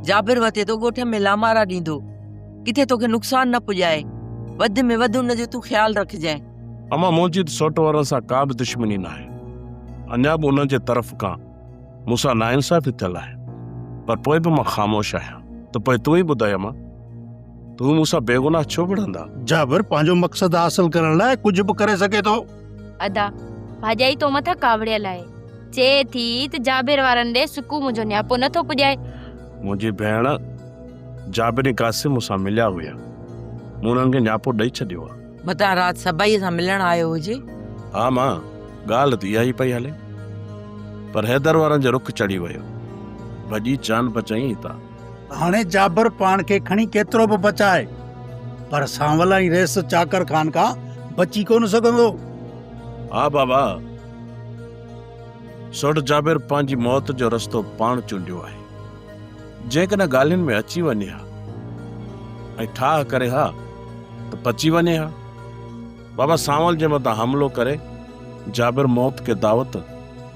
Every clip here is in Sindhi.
جابر وتي ٿو ڳوٺ ۾ لامارا ڏيندو. ڪٿي توکي نقصان نه پڄائي. وڌ ۾ وڌ ان جو تون خيال رکجانء. امان منهنجي ته سوٽ وارن سان ڪا به دشمني ناهي. اڃا به انهن جي طرف کان مون سان ناانصافي ٿيل آهي. پر پوء به مان خاموش آهيان. ته پوء تون ئي ٻڌاء امان. ته هو مون سان بيگناهه ڇو وڙهندا؟ جابر پنهنجو مقصد حاصل ڪرڻ لاء ڪجهه به ڪري سگهي ٿو. ادا، ڀاڄائي تو مٿان ڪاوڙيل آهي. چئي ٿي ته جابر وارن ڏي سڪو منهنجو نياپو نه ٿو پڄائي. منهنجي ڀيڻ، جابر ۽ قاسم مون سان مليا هيا. مون انهن کي نياپو ڏئي ڇڏيو آهي. متان رات سڀائيء سان ملڻ آيو هجي. ها مان، ڳالهه ته اها ئي پئي هلي. پر حيدر وارن جو رخ چڙهي ويو. ڀڄي جان بچائين هتان. هاڻي جابر پاڻ کي کڻي ڪيترو به بچائي پر سانول ۽ رئيس چاڪر خان کان بچي ڪونه سگهندو. ها بابا، سوڍ جابر پنهنجي موت جو رستو پاڻ چونڊيو آهي. جيڪڏهن ڳالهين ۾ اچي وڃي ها ۽ ٺاهه ڪري ها ته بچي وڃي ها. بابا سانول جي مٿان حملو ڪري جابر موت کي دعوت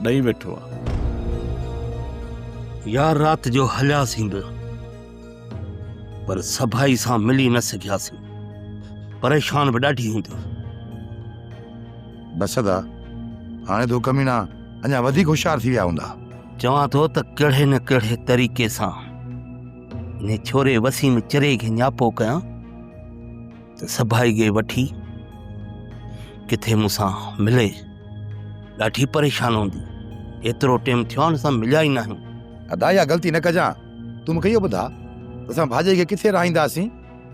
ڏئي ويٺو آ. يار رات جو هلياسين به پر سڀائي سان ملي نه سگهياسين. پريشان به ڏاڍي هوندي. بس ادا هاڻي ته هو ڪميڻا اڃا وڌيڪ هوشيار ٿي ويا هوندا. چوان ٿو ته ڪهڙي نه ڪهڙي طريقي سان انهي ڇوري وسيم چري کي نياپو ڪيان. ته سڀائي گي وٺي ڪٿي مون سان ملي. ڏاڍي پريشان هوندي. ايترو ٽيم ٿيو آهي هن سان مليا ئي ناهيون. ادا اها غلطي نه ڪجان. تون مون کي اهو ٻڌاء ته اسان ڀاڄائي کي ڪٿي رهائينداسين؟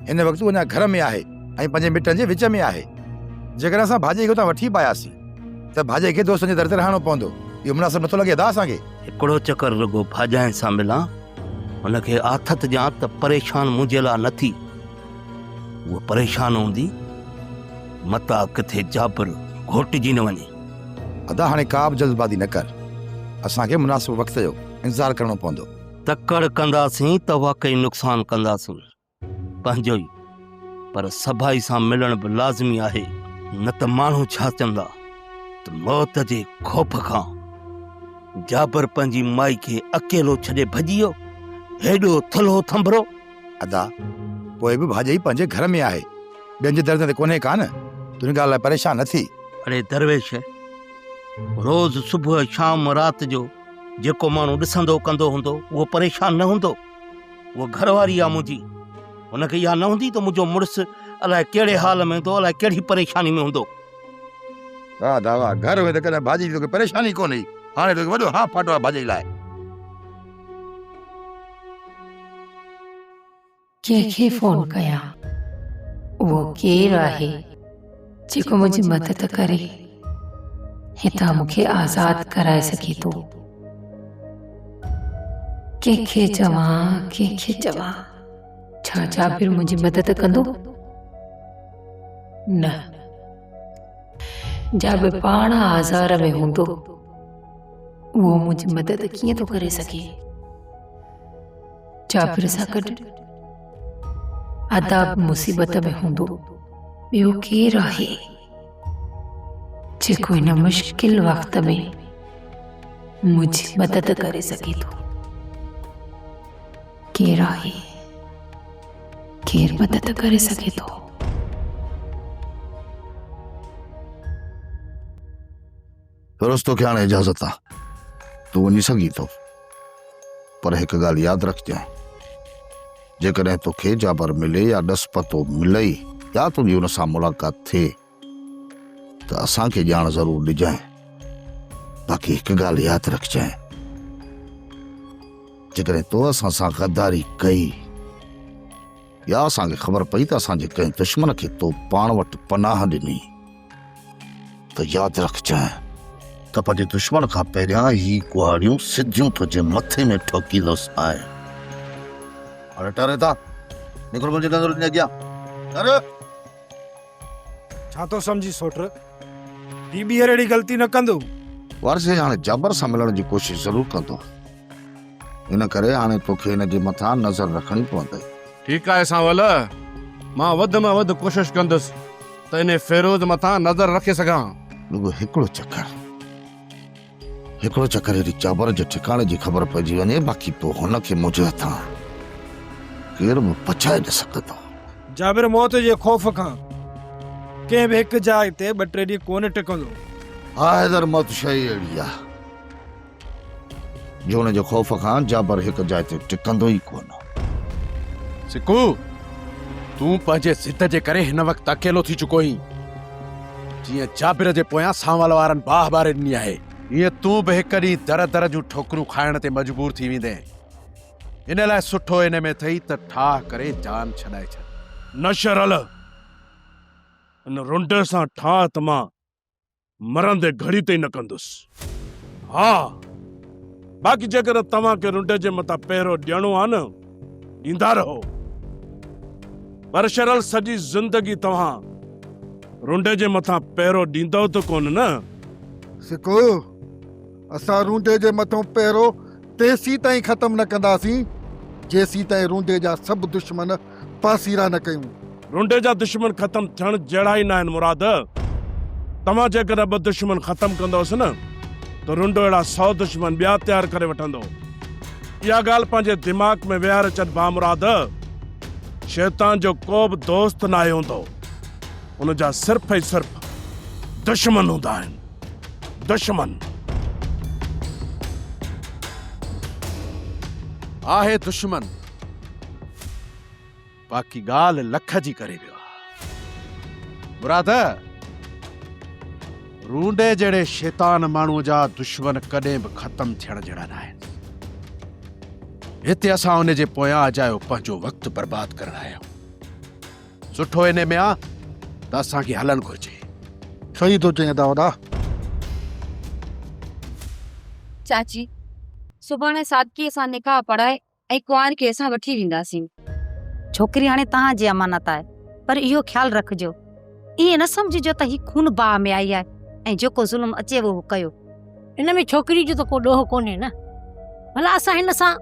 هن وقت هو اڃا گهر ۾ آهي ۽ پنهنجي مٽن جي وچ ۾ آهي. جيڪڏهن اسان ڀاڄائي کي اتان وٺي به آياسين ته ڀاڄائي کي دوستن جي در تي رهڻو پوندو. اهو مناسب نٿو لڳي ادا اسان کي. هڪڙو چڪر رڳو ڀاڄائي سان ملان، هن کي آٿت ڏيان ته پريشان منهنجي لاء نه ٿي. هوء پريشان هوندي، متان ڪٿي جابر گهوٽجي نه وڃي. ادا هاڻي ڪا به جلدبازي نه ڪر، اسان کي مناسب وقت جو انتظار ڪرڻو پوندو. تڪڙ ڪنداسين ته واقعي نقصان ڪنداسين پنهنجو ئي، پر سڀائي سان ملڻ به لازمي آهي، نه ته ماڻهو ڇا چوندا ته موت جي خوف کان جابر پنهنجي مائي کي اڪيلو ڇڏي ڀڄي ويو، هيڏو ٿلهو ٿنڀرو. ادا، پوء به ڀاڄائي پنهنجي گهر ۾ آهي، ٻين جي در تي ڪونهي ڪا نه، تون ان ڳالهه لاء پريشان نه ٿي. اڙي درويش، روز صبح شام رات جو جيڪو ماڻهو ڏسندو ڪندو هوندو، اهو پريشان نه هوندو؟ اها گهر واري آ منهنجي، هن کي اها نه هوندي ته منهنجو مڙس الائي ڪهڙي حال ۾ هوندو، الائي ڪهڙي پريشاني ۾ هوندو. واهه ادا واهه، گهر هئي ته ڪڏهن ڀاڄائي جي توکي پريشاني ڪونه هئي، هاڻي توکي وڏو هانء ڦاٽو آهي ڀاڄائي لاء. ڪنهن کي فون ڪيان؟ اهو ڪير آهي جيڪو منهنجي مدد ڪري هتان مون کي آزاد ڪرائي سگهي ٿو؟ ڪنهن کي چوان، ڪنهن کي چوان؟ ڇا جابر منهنجي مدد ڪندو؟ نه، جابر پاڻ آزار ۾ هوندو. اهو منهنجي مدد ڪيئن ٿو ڪري سگهي؟ جابر سان گڏ ادا به مصيبت ۾ هوندو. ٻيو ڪير آهي جيڪو هن مشڪل وقت ۾ منهنجي مدد ڪري سگهي ٿو؟ ڪير آهي؟ ڪير مدد ڪري سگهي ٿو؟ فيروز توکي هاڻي اجازت آ، تون وڃي سگهين ٿو، پر هڪ ڳالهه ياد رکجانء، جيڪڏهن توکي جابر ملي يا ڏس پتو ملئي يا تنهنجي ان سان ملاقات ٿئي ته اسان کي ڄاڻ ضرور ڏجانء. باقي هڪ ڳالهه ياد رکجانء، جيڪڏهن تو اسان سان غداري ڪئي يا اسان کي خبر پئي ته اسان جي ڪنهن دشمن کي تو پاڻ وٽ پناهه ڏني، ته ياد رکجانء ته پنهنجي دشمن کان پهريان هي ڪهاڙيون سڌيون تنهنجي مٿي ۾ ٺوڪيندس آء. هاڻي ٽر هتان، نڪر منهنجي نظرن جي اڳيان، ٽر! ڇا ٿو سمجهين سوٽ؟ هي ٻيهر اهڙي غلطي نه ڪندو. وارث هاڻي جابر سان ملڻ جي ڪوشش ضرور ڪندو. ان ڪري هاڻي توکي هن جي مٿان نظر رکڻي پوندئي. ٺيڪ آهي سانول، مان وڌ ۾ وڌ ڪوشش ڪندس ته انهي فيروز مٿان نظر رکي سگهان. رڳو هڪڙو چڪر، هڪڙو چڪر اهڙي چابر جي ٺڪاڻي جي خبر پئجي وڃي، باقي پوء هن کي منهنجي هٿان. ڪير به بچائي نه سگهندو. جابر موت جي خوف کان ڪنهن به هڪ جاء تي ٻه ٽي ڏينهن ڪونه ٽڪندو. ها حيدر موت شيء ئي اهڙي آهي جو ان جي خوف کان جابر هڪ جاء تي ٽڪندو ئي ڪونه. سڪو، تون پنهنجي ضد جي ڪري هن وقت اڪيلو ٿي چڪو آهين. جيئن جابر جي پويان سانول وارن باهه ٻاري ڏني آهي، ايئن تون به هڪ ڏينهن در در جون ٺوڪرون کائڻ تي مجبور ٿي ويندين. ان لاء سٺو ان ۾ اٿئي ته ٺاهه ڪري جان ڇڏائي ڇڏ. نه شرل، ان رنڊ سان ٺاهه ته مان مرندي گهڙي تائين نه ڪندس. ها، باقي جيڪڏهن توهان کي رنڊ جي مٿان پهرو ڏيڻو آ نه، ڏيندا رهو. پر شرل سڄي زندگي توهان رنڊ جي مٿان پهرو ڏيندؤ ته ڪونه نه؟ سڪو، اسان رونڊي جي مٿئون پهرو تيسين تائين ختم نه ڪنداسين، جيسين تائين رونڊي جا سڀ دشمن پاسيرا نه ڪيون. رونڊي جا دشمن ختم ٿيڻ جهڙا ئي ناهن مراد. توهان جيڪڏهن ٻه دشمن ختم ڪندؤس نه ته رونڊو اهڙا سئو دشمن ٻيا تيار ڪري وٺندو. اها ڳالهه پنهنجي دماغ ۾ ويهاري ڇڏ ڀاء مراد. شيطان جو ڪو به دوست ناهي هوندو. ان جا صرف ۽ صرف دشمن هوندا آهن. دشمن. آهي دشمن. باقي ڳالهه لک جي ڪري ويو آ. مراد، رونڊي جهڙي شيطان ماڻهوء جا دشمن ڪڏهن به ختم ٿيڻ جهڙا ناهن. هتي اسان ان جي پويان اجايو پنهنجو وقت برباد ڪرڻ آيا آهيون. سٺو انهي ۾ آ ته اسان کي هلڻ گهرجي. صحيح ٿو چئين ادا وڏا. چاچي، سڀاڻي سادگيء سان نڪاح پڙهائي ۽ ڪنوار کي اسان وٺي وينداسين. ڇوڪري هاڻي توهان جي امانت آهي، پر اهو خيال رکجو، ائين نه سمجهجو ته هي خون باهه ۾ آئي آهي ۽ جيڪو ظلم اچيو اهو ڪيو. ان ۾ ڇوڪري جو ته ڪو ڏوهه ڪونهي نه، ڀلا اسان هن سان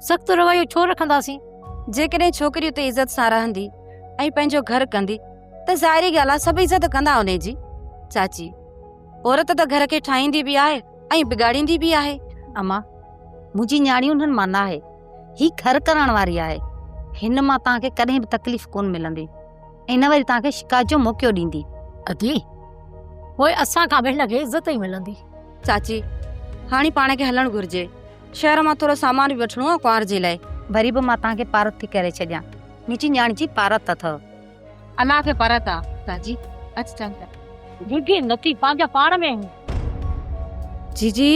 سخت رويو ڇو رکنداسين؟ جيڪڏهن ڇوڪري اتي عزت سان رهندي ۽ پنهنجو گهر ڪندي ته ظاهري ڳالهه آهي سڀ عزت ڪندا انهي جي. چاچي، عورت ته گهر کي ٺاهيندي به آهي ۽ بگاڙيندي به آهي. امان، منهنجي نياڻي انهن مان ناهي. هي گهر ڪرڻ واري آهي. هن مان توهان کي ڪڏهن به تڪليف ڪونه ملندي ۽ نه وري توهان کي شڪايت جو موقعو ڏيندي. ادي، پوء اسان کان به هن کي عزت ئي ملندي. چاچي، هاڻي پاڻ کي هلڻ گهرجي. شهر مان ٿورو سامان به وٺڻو آهي ڪنوار جي لاء. وري به مان توهان کي پارت ٿي ڪري ڇڏيان. منهنجي نياڻي جي پارت اٿئو. الله کي پارت آ. چاچي، اچ چڱ ته. گهرجي نٿي، پنهنجا پاڻ ۾ آهيون. جيجي،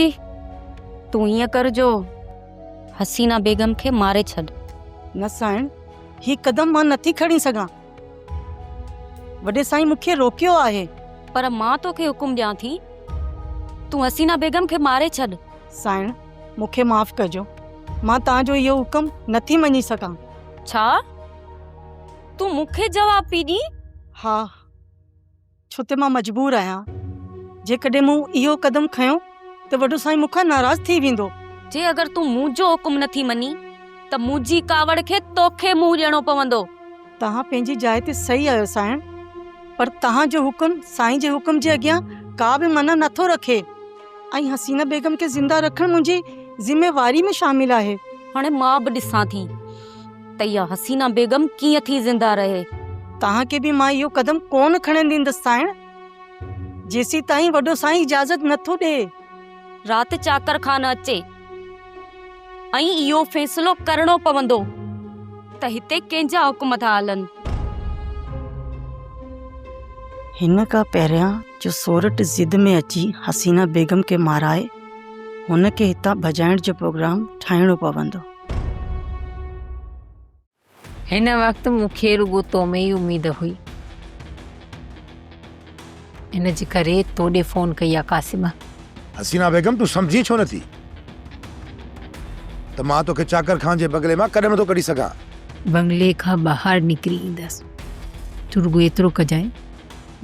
تون ائين ڪر جو حسينه بيگم کي ماري ڇڏ. نه سائڻ، هي قدم مان نٿي کڻي سگهان. وڏي سائين مون کي روڪيو آهي. پر مان توکي حڪم ڏيان ٿي، تون حسينه بيگم کي ماري ڇڏ. سائڻ، مون کي معاف ڪجو، مان توهان جو اهو حڪم نٿي مڃي سگهان. ڇا؟ تون مون کي جواب پئي ڏين؟ ها، ڇو ته مان مجبور آهيان. جيڪڏهن مون اهو قدم کنيو ته وڏو سائين مون کان ناراض ٿي ويندو. جي اگر تون منهنجو حڪم نٿي مڃين ته منهنجي ڪاوڙ کي توکي منهن ڏيڻو پوندو. توهان پنهنجي جاء تي صحيح آهيو سائڻ، پر توهان جو حڪم سائين جي حڪم جي اڳيان ڪا به معنيٰ نٿو رکي ۽ حسينه بيگم کي زنده رکڻ منهنجي ذميواري ۾ شامل آهي. هاڻي مان به ڏسان ٿي ته اها حسينه بيگم ڪيئن ٿي زنده رهي. توهان کي به مان اهو قدم ڪونه کڻڻ ڏيندس سائڻ، جيسيتائين وڏو سائين اجازت نٿو ڏئي. رات چاڪر خان اچي ۽ اهو فيصلو ڪرڻو پوندو ته هتي ڪنهن جا حڪم ٿا هلن. هن کان پهريان جو سورٺ ضد ۾ اچي حسينه بيگم کي مارائي، هن کي هتان ڀڄائڻ جو پروگرام ٺاهڻو پوندو. هن وقت مون کي رڳو تو ۾ ئي اميد هئي. ان جي ڪري تو ڏي فون ڪئي آ قاسم. حسينه بيگم تون سمجهين ڇو نٿي ته مان توکي چاڪر خان جي بنگلي مان ڪڏهن نٿو ڪڍي سگهان. بنگلي کان ٻاهر نڪري ايندس. تون رڳو ايترو ڪجانء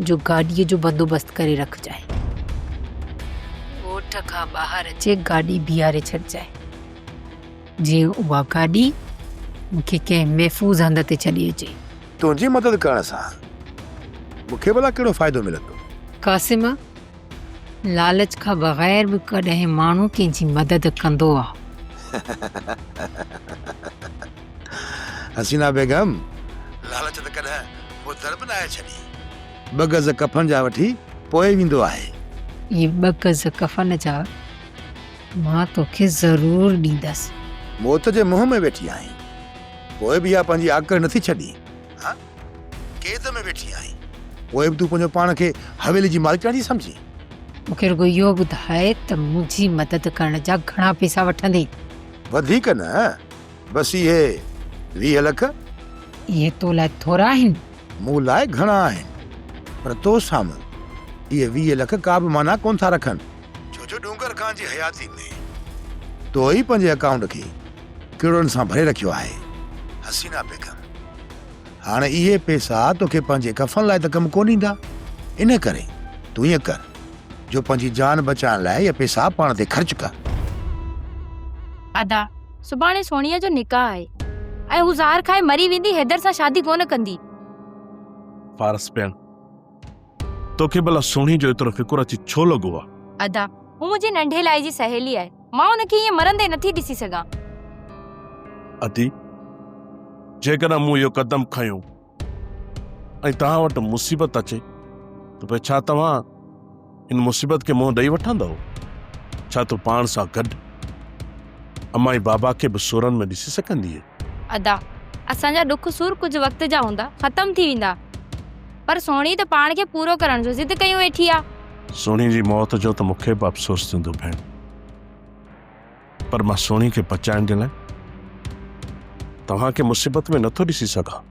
جو گاڏيء جو بندوبست ڪري رکجانء. ڳوٺ کان ٻاهر اچي گاڏي بيهاري ڇڏجانء. جيئن اها گاڏي مون کي ڪنهن محفوظ هنڌ تي ڇڏي اچي. تنهنجي مدد ڪرڻ سان مون کي ڀلا ڪهڙو فائدو ملندو؟ قاسم، لالچ کان بغير به ڪڏهن ماڻهو ڪنهن جي مدد ڪندو آ. حسينا بيگم، لالچ ته ڪڏهن مردر به ناهي ڇڏي. ٻه گز ڪفن جا وٺي پوء ويندو آهي. اهي ٻه گز ڪفن جا مان توکي ضرور ڏيندس. موت جي منهن ۾ ويٺي آهين، پوء به اها پنهنجي آڪڙ نٿي ڇڏين. ها؟ قيد ۾ ويٺي آهين، پوء به تون پنهنجو پاڻ کي حويلي جي مالڪياڻي ٿي سمجهين؟ مون کي رڳو اهو ٻڌاء ته منهنجي مدد ڪرڻ جا گهڻا پئسا وٺندين؟ وڌيڪ نه، بس اهي 20 لک. اهي تو لاء ٿورا آهن؟ مون لاء گهڻا آهن، پر تو سامهون اهي 20 لک ڪا به معنيٰ ڪونه ٿا رکن. ڇو جو ڏونگر خان جي حياتي ۾ تو ئي پنهنجي اڪائونٽ کي ڪروڙن سان ڀري رکيو آهي. حسينا بيگم، هاڻي اهي پئسا توکي پنهنجي ڪفن لاء ته ڪم ڪونه ايندا، ان ڪري تون ائين ڪر جو پنهنجي جان بچائڻ لاء اهي پئسا پاڻ تي خرچ ڪر. ادا، سڀاڻي سهڻيء جو نڪاح آهي ۽ هو زهر کائي مري ويندي، حيدر سان شادي ڪونه ڪندي. فارس ڀيڻ، توکي ڀلا سهڻي جو ايترو فڪر اچي ڇو لڳو آ؟ ادا، هو منهنجي ننڍي لاء جي سهيلي آهي. مان ان کي ائين مرندي نٿي ڏسي سگهان. ادي، جيڪڏهن مون اهو قدم کنيو ۽ توهان وٽ مصيبت اچي ته پوء ڇا توهان ان مصيبت کي منهن ڏئي وٺندؤ؟ ڇا تون پاڻ سان گڏ اما ۽ بابا کي به سورن ۾ ڏسي سگهندينء؟ ادا، اسان جا ڏک سور ڪجهه وقت جا هوندا، ختم ٿي ويندا. پر سهڻي ته پاڻ کي پورو ڪرڻ جو ضد ڪيون ويٺي آ. سهڻي جي موت جو ته مون کي به افسوس ٿيندو ڀيڻ، پر مان سهڻي کي بچائڻ جي لاء توهان کي مصيبت ۾ نٿو ڏسي سگهان.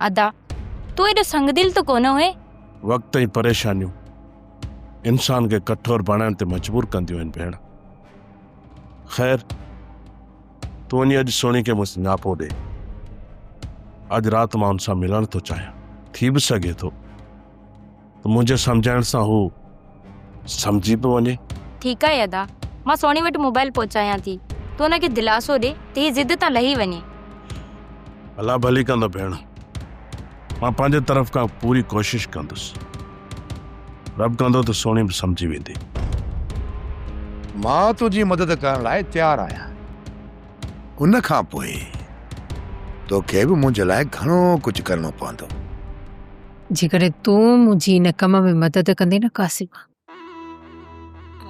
ادا، تون ايڏو سنگدل ته ڪونه هئين. وقت ۽ پريشانيون انسان کي ڪٺور بڻائڻ تي مجبور ڪنديون آهن ڀيڻ. خير، تون وڃي اڄ سهڻي کي مون سڃاپو ڏي. اڄ رات مان ان سان ملڻ ٿو چاهيان. ٿي به سگهي ٿو ته منهنجي سمجهائڻ سان هو سمجهي به وڃي. ٺيڪ آهي ادا، مان سهڻي وٽ موبائل پهچايان ٿي، تون هن کي دلاسو ڏي ته هي ضد تان لهي وڃي. الله ڀلي ڪندو ڀيڻ، مان پنهنجي طرف کان پوري ڪوشش ڪندس. رب ڪندو ته سهڻي به سمجهي ويندي. مان تنهنجي مدد ڪرڻ لاء تيار آهيان. ان کان پوء توکي به منهنجي لاء گهڻو ڪجهه ڪرڻو پوندو. جيڪڏهن تون منهنجي ان ڪم ۾ مدد ڪندين نه قاسم،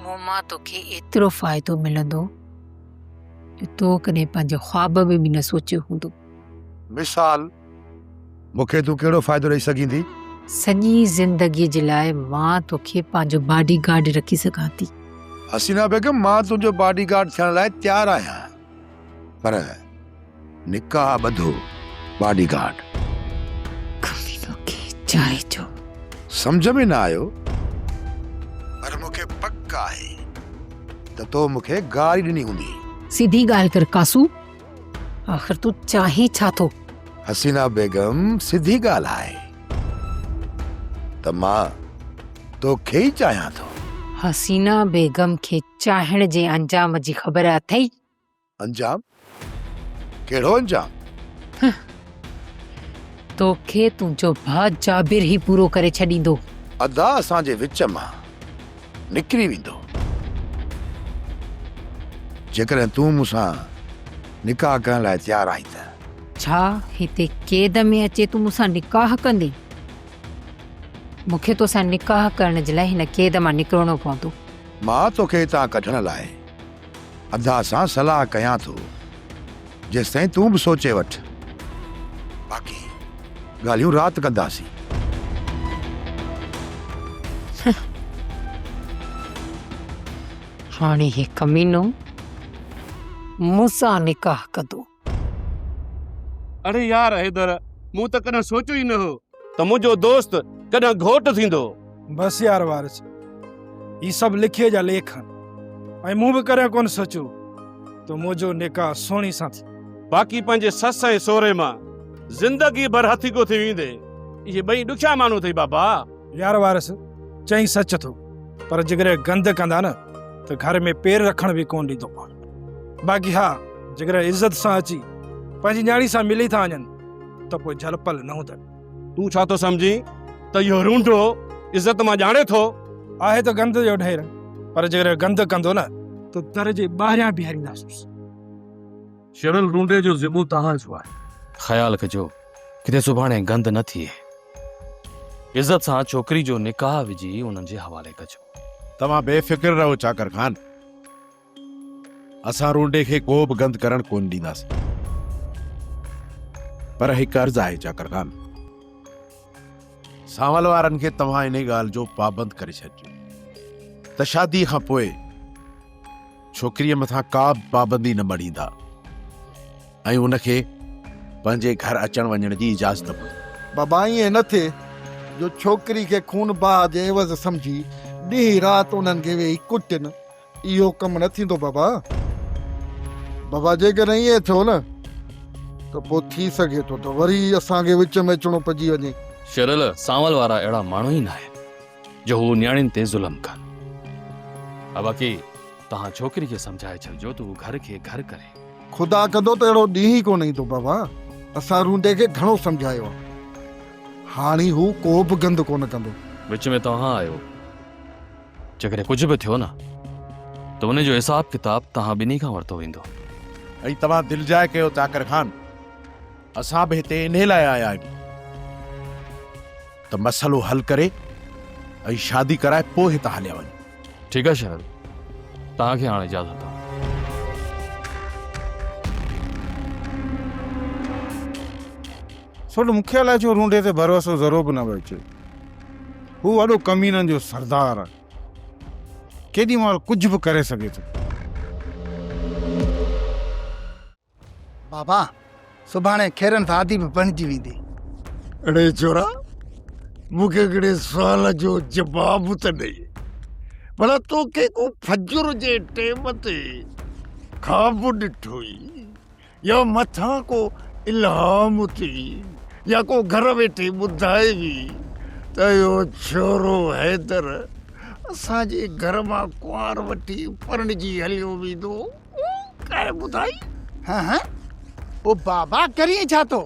مون مان توکي ايترو فائدو ملندو جو تو ڪڏهن پنهنجي خواب ۾ به نه سوچيو هوندو. مثال، مون کي تون ڪهڙو فائدو ڏئي سگهين ٿي؟ سڄي زندگيء جي لاء مان توکي پنهنجو باڊي گارڊ رکي سگهان ٿي. حسينا بيگم، مان تنهنجو باڊي گارڊ ٿيڻ لاء تيار آهيان، پر نڪاح ٻڌو باڊي گارڊ. ڪمينو کي چاهي جو. سمجهه ۾ نه آيو، پر مون کي پڪ آهي ته تو مون کي گاري ڏني هوندي. سڌي ڳالهه ڪر قاسو، آخر تون چاهين ڇا ٿو؟ حسينا بيگم، سڌي ڳالهه آهي ته مان توکي ئي چاهيان ٿو. حسينا بيگم کي چاهڻ جي انجام جي خبر اٿئي؟ انجام؟ ڪهڙو انجام؟ هه، توکي تنهنجو ڀاء جابر ئي پورو ڪري ڇڏيندو. ادا اسان جي وچ مان نڪري ويندو. جيڪڏهن تون مون سان نڪاح ڪرڻ لاء تيار آهين ته. ڇا هتي قيد ۾ اچي تون مون سان نڪاح ڪندين؟ مون کي توسان نڪاح ڪرڻ جي لاء هن قيد مان نڪرڻو پوندو. مان توکي هتان ڪڍڻ لاء ادا سان صلاح ڪيان ٿو، جيستائين تون به سوچي وٺ. باقي ڳالهيون رات ڪنداسين. هاڻي هي ڪمينو مون سان نڪاح ڪندو. اڙي يار حيدر، مون ته ڪڏهن سوچيو ئي نه هو ته منهنجو دوست ڪڏهن گهوٽ ٿيندو. بس يار وارث، هي سڀ لکيء جا ليک آهن ۽ مون به ڪڏهن ڪونه سوچيو ته منهنجو نڪاح سهڻي سان ٿيندو. باقي پنهنجي سس ۽ سهري مان زندگي ڀر هٿيڪو ٿي ويندين. اهي ٻئي ڏکيا ماڻهو اٿئي بابا. يار وارث، چئين سچ ٿو، پر جيڪڏهن گند ڪندا نه ته گهر ۾ پير رکڻ به ڪونه ڏيندو پاڻ. باقي ها جيڪڏهن عزت سان اچي پنهنجي نياڻي سان ملي ٿا وڃن ته پوء جهل پل نه هوندن. تون ڇا ٿو سمجهين ته اهو رونڊو عزت مان ڄاڻي ٿو؟ آهي ته گند جو ڍير، پر جيڪڏهن گند ڪندو نه ته در جي ٻاهريان بيهارينداسونس. شرل رونڊي جو ذمو توهان جو آهي. خيال ڪجو ڪٿي سڀاڻي گند نه ٿئي. عزت سان ڇوڪري جو نڪاح وجهي انهن جي حوالي ڪجو. توهان بي فڪر رهو چاڪر خان. اسان رونڊي کي ڪو به گند ڪرڻ ڪونه ڏينداسين. پر هڪ عرض آهي چاڪر خان. سانول وارن کي توهان انهي ڳالهه جو پابند ڪري ڇڏجو ته شادي کان پوء ڇوڪريء مٿان ڪا به پابندي نه مڙهيندا ۽ ان کي پنهنجي گهر اچڻ وڃڻ جي اجازت به. بابا ائين نه ٿئي جو ڇوڪري کي خون باهه جي عيوض سمجهي ڏينهن رات انهن کي ويهي ڪٽين، اهو ڪم نه ٿيندو بابا. بابا جيڪڏهن ائين ٿيو نه ته پوء ٿي سگهي ٿو ته وري اسان کي وچ ۾ اچڻو پئجي وڃي. شيرل، سانول وارا اهڙا ماڻهو ئي ناهن. جو هو نياڻين تي ظلم ڪن. ها باقي توهان ڇوڪري کي سمجهائي ڇڏجو ته هو گهر کي گهر ڪري. خدا ڪندو ته اهڙو ڏينهن ئي ڪونه ايندو بابا. اسان رونڊي کي گهڻو سمجهايو آهي. هاڻي هو ڪو به گند ڪونه ڪندو. وچ ۾ توهان آهيو. جيڪڏهن ڪجهه به ٿيو نه ته ان جو حساب ڪتاب توهان ٻنهي کان ورتو ويندو. ۽ توهان دلجاء ڪيو چاڪر خان. اسان به هتي انهي لاء آيا آهيون ته مسئلو حل ڪري ۽ شادي ڪرائي پوء هتان هليا وڃون. ٺيڪ آهي شرل، توهان کي هاڻ اجازت آهي. سوڍ مون کي الائي ڇو رونڊي تي ڀروسو ذرو به نه پيو اچي. هو وڏو ڪمينن جو سردار آهي. ڪيڏي مهل ڪجهه به ڪري سگهي ٿو. بابا سڀاڻي خيرن سان آدي به بڻجي ويندي. اڙي ڇورا مون کي هڪڙي سوال جو جواب ته ڏي. ڀلا توکي ڪو فجر جي ٽيم تي خواب ڏٺوئي يا مٿان ڪو الهام ٿي يا ڪو گهر ويٺي ٻڌائي وي ته اهو ڇورو حيدر اسان جي گهر مان ڪنوار وٺي پرڻجي هليو ويندو. ڪنهن ٻڌائي؟ هه هه او بابا ڪرين ڇا ٿو؟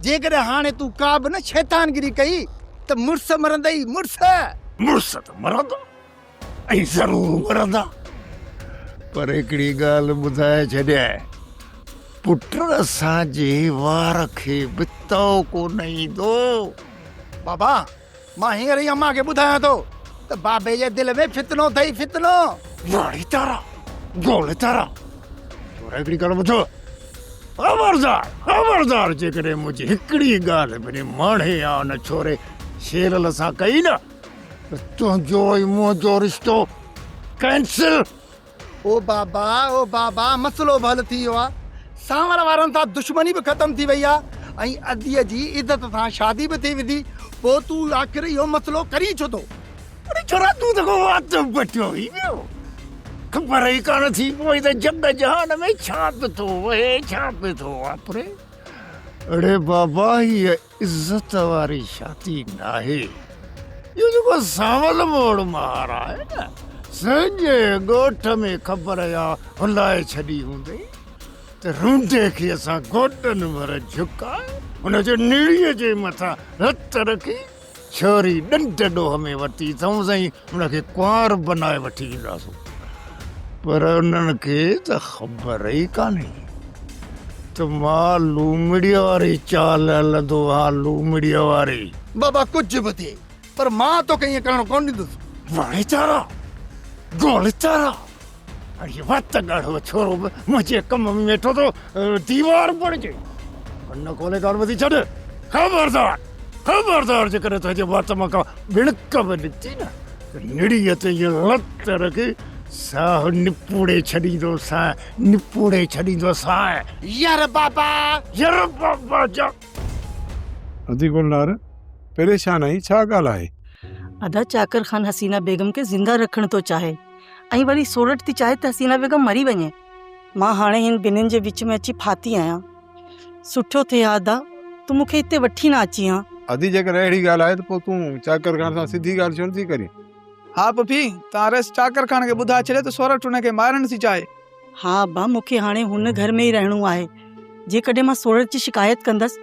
جيڪڏهن هاڻي تون ڪا به نه شيطانگيري ڪئي ته مڙس مرندئي مڙس. مڙس ته مرندا ۽ ضرور مرندا پر هڪڙي ڳالهه ٻڌائي ڇڏيانء پٽ اسان جي وار کي به تئو ڪونه ايندو. بابا مان هينئر ئي امان کي ٻڌايان ٿو ته بابي جي دل ۾ فتنو اٿئي فتنو. واڙي تارا گول تارا ٿورا هڪڙي ڳالهه ٻڌو خبردار خبردار جيڪڏهن منهنجي هڪڙي ڳالهه به ماڻهي يا ان ڇوري شيرل سان ڪئي نه ته تنهنجو ۽ منهنجو رشتو ڪينسل. او بابا او بابا مسئلو به حل ٿي ويو آ سانول وارن سان دشمني به ختم ٿي وئي آ ۽ اديء جي عزت سان شادي به ٿي ويندي پوء تون آخر اهو مسئلو ڪرين ڇو ٿو؟ اڙي ڇورا تون ته ڪو وات پٽيو ٿي ويو خبر ئي ڪانه ٿي پوي ته جڳ جهان ۾ ڇا به ٿو وهي ڇا به ٿو واپري اڙي بابا هيء عزت واري شادي ناهي. اهو جيڪو سانول موڙ مهار آهي نه، سڄي ڳوٺ ۾ خبر اها هلائي ڇڏي هوندئي ته رونڊي کي اسان گوڏن ڀر جهڪائي هن جي نڙيء جي مٿان هٿ رکي ڇوري ڏنڊ ڏوهه ۾ ورتي اٿئون سائين هن کي ڪنوار بنائي وٺي اينداسون. پر انهن کي ته خبر ئي ڪانهي ته مان لومڙيء واري چال هلندو آهيان، لومڙيء واري. بابا ڪجهه به ٿئي پر مان توکي ائين ڪرڻ ڪونه ڏيندس. ويچارا گولچارا اڙي وات ڳاڙهو ڇورو به منهنجي ڪم ۾ ويٺو ٿو ديوار بڻجي. ڪن کولي ڳالهه ٻڌي ڇڏ. خبردار خبردار جيڪڏهن تنهنجي وات مان ڪا ٻڻڪ به نڪتي نه ته نڙيء تي ائين لت رکي ساهه نپوڙي ڇڏيندوسانء، نپوڙي ڇڏيندوسانء. ير بابا! ير بابا جا. ادي گلنار، پريشان آهين، ڇا ڳالهه آهي؟ ادا چاڪر خان حسينه بيگم کي زنده رکڻ ٿو چاهي ۽ وري سورٺ ٿي چاهي ته حسينه بيگم مري وڃي. مان هاڻي هن ٻنهين جي وچ ۾ اچي ڦاٿي آهيان. سٺو ٿئي ها ادا تون مون کي هتي وٺي نه اچين ها. ادي جيڪڏهن اهڙي ڳالهه آهي ته پوء تون چاڪر خان سان سڌي ڳالهه ڇو نٿي ڪرين؟ ها پڦي، توهان رئيس چاڪر خان کي ٻڌائي ڇڏيو ته سورٺ هن کي مارڻ ٿي چاهي. ها ابا مون کي هاڻي هن گهر ۾ ئي رهڻو آهي. جيڪڏهن مان سورٺ جي شڪايت ڪندس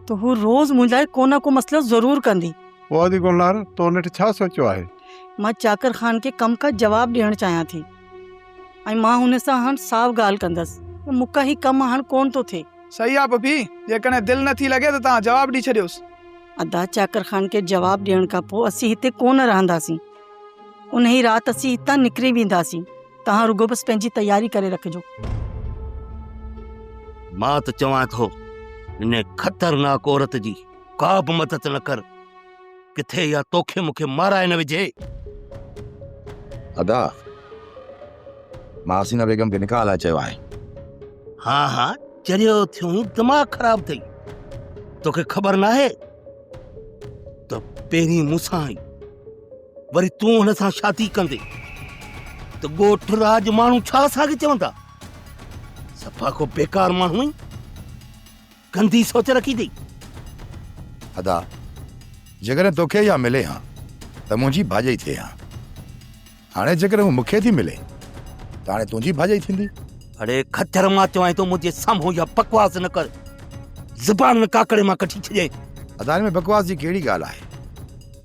ته هو روز منهنجي لاء ڪو نه ڪو مسئلو ضرور ڪندي. پوء ادي گلنار تو نيٺ ڇا سوچيو آهي؟ مان چاڪر خان کي ڪم کان جواب ڏيڻ چاهيان ٿي ۽ مان هن سان هاڻ صاف ڳالهه ڪندس ته مون کان هي ڪم هاڻ ڪونه ٿو ٿئي. صحيح آ پڦي، جيڪڏهن دل نه ٿي لڳي ته توهان جواب ڏئي ڇڏيوس. ادا چاڪر خان کي جواب ڏيڻ کان پوء اسين هتي ڪونه رهنداسين. انهي رات اسين هتان نڪري وينداسين. توهان رڳو بس پنهنجي تياري ڪري رکجو. مان ته چوان ٿو ان خطرناڪ عورت جي ڪا به مدد نه ڪر. ڪٿي اها توکي مون کي مارائي نه وجهي. ادا، مان حسينه بيگم کي نڪاح لاء چيو آهي. ها ها چريو ٿيو آهين، دماغ خراب اٿئي. توکي خبر ناهي ته پهرين مون سان آئي، وري تون هن سان شادي ڪندين ته ڳوٺ راڄ ماڻهو ڇا اسان کي چوندا؟ صفا ڪو بيڪار ماڻهو آهين. گندي سوچ رکي اٿئي. ادا، جيڪڏهن توکي اها ملي ها ته منهنجي ڀاڄائي ٿئي ها. هاڻي جيڪڏهن هو مون کي ٿي ملي ته هاڻي تنهنجي ڀاڄائي ٿيندي. اڙي خچر مان چوانء ٿو منهنجي سامهون اها بڪواس نه ڪر. زبان ۾ ڪاڪڙي مان ڪڍي ڇڏيانء. ادا ان ۾ بڪواس جي ڪهڙي ڳالهه آهي.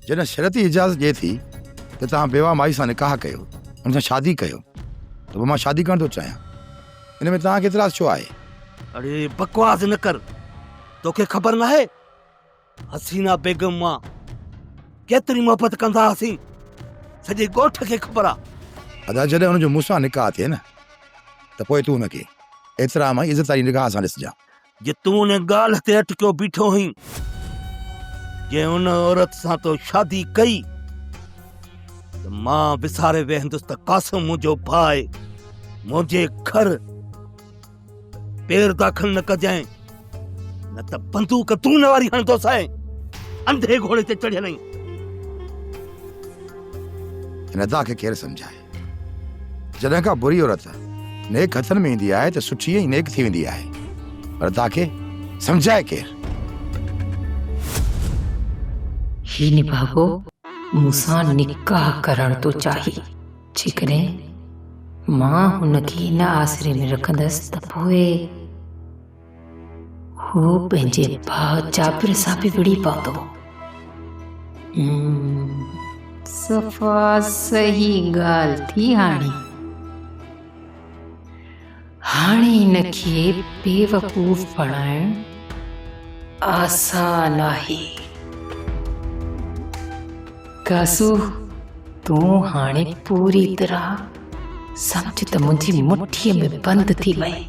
جڏهن شريعت ئي اجازت ڏئي ٿي ته توهان بيواهه مائي سان نڪاح ڪيو، ان سان شادي ڪيو ته پوء مان شادي ڪرڻ ٿو چاهيان. ان ۾ توهان کي اعتراض ڇو آهي؟ اڙي بڪواس نه ڪر، توکي خبر ناهي حسينا بيگم مان ڪيتري محبت ڪندا هئاسين، سڄي ڳوٺ کي خبر آ. ادا جڏهن هن جو مون سان نڪاح ٿئي نه ته پوء تون هن کي احترام ۽ عزت واري نگاهه سان ڏسجان. جي تون ان ڳالهه تي اٽڪيو بيٺو هئين، جنهن ان عورت سان تو شادي ڪئي ته مان وساري ويهندس ته قاسم منهنجو ڀاء آهي، منهنجي گهر پير داخل نه ڪجانء، نه ته بندوق تون واري هڻندوسانء، انڌي گهوڙي تي چڙهيل آهين. هن ادا کي ڪير سمجهائي؟ جڏهن ڪا بري عورت نيڪ هٿن ۾ ايندي آهي ته سٺي ۽ نيڪ ٿي ويندي آهي، پر ادا کي سمجهائي ڪير؟ هي نڀاڳو مون سان نڪاح ڪرڻ ٿو چاهي. جيڪڏهن مان هن کي ان آسري ۾ رکندس ته پوء هو پنهنجي ڀاء جابر سان به وڙهي پوندو. صفا صحيح ڳالهه ٿي هاڻي. هاڻي هن کي بيوقوف بڻائڻ آسان آهي. قاسو، تون هاڻي پوري طرح سمجهه ته منهنجي مٺيء ۾ بند ٿي وئين.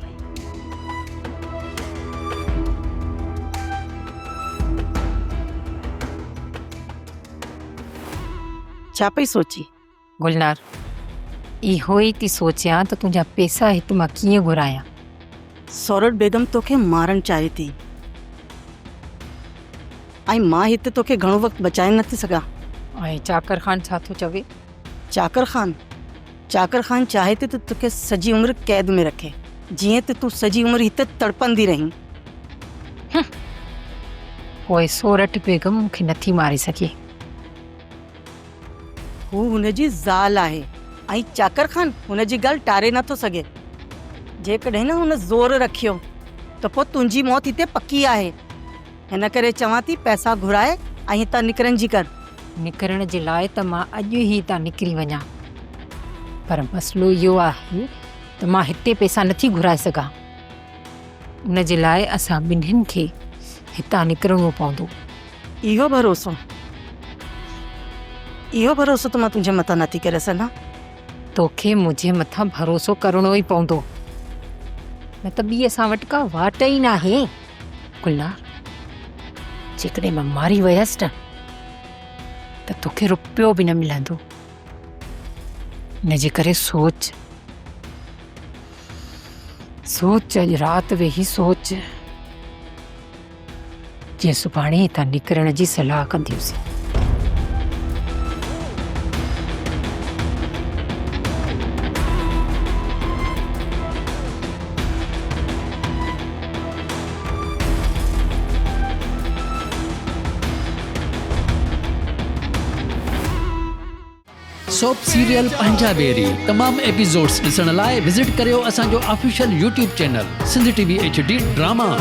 ڇا پئي سوچين؟ گلنار، اهو ئي ٿي سوچيان ته تنهنجا پئسا هت مان ڪيئن گهرايان؟ سورٺ بيگم توکي مارڻ چاهي ٿي ۽ مان هتي توکي گهڻو وقت بچائي نه ٿي سگهان. ۽ چاڪر خان ڇا ٿو چوي؟ چاڪر خان، چاڪر خان چاهي ٿي ته توکي سڄي عمر قيد ۾ رکي، جيئن ته تون سڄي عمر هتي تڙپندي رهين. هن! پوء سورٺ بيگم مون کي نٿي ماري سگهي. هو هن جي زال آهي ۽ چاڪر خان هن جي ڳالهه ٽاري نٿو سگهي. جيڪڏهن نه هن زور رکيو ته پوء تنهنجي موت هتي پڪي آهي. هن ڪري چوان ٿي پئسا گهرائي ۽ هتان نڪرڻ جي ڪر. نڪرڻ جي لاء ته مان اڄ ئي هتان نڪري وڃان پر مسئلو اهو آهي ته مان هتي پئسا نٿي گهرائي سگهان. ان جي لاء اسان ٻنهين کي هتان نڪرڻو پوندو. اهو ڀروسو، اهو ڀروسو ته مان تنهنجي مٿان نٿي ڪري سگهان. توکي منهنجي مٿان ڀروسو ڪرڻو ئي پوندو، نه ته ٻي اسان وٽ ڪا واٽ ئي ناهي. گلنار، جيڪڏهن مان ماري ويس نه ته توکي رپيو به نه ملندو. ان جي ڪري سوچ، سوچ اڄ رات ويهي سوچ. جيئن سڀاڻي هتان نڪرڻ جي صلاح ڪنديونسين. سوپ سيريل پنهنجا ويري تمام ايپيسوڊز ڏسڻ لاء وزٽ ڪريو اسان جو official YouTube channel Sindh T V H D drama.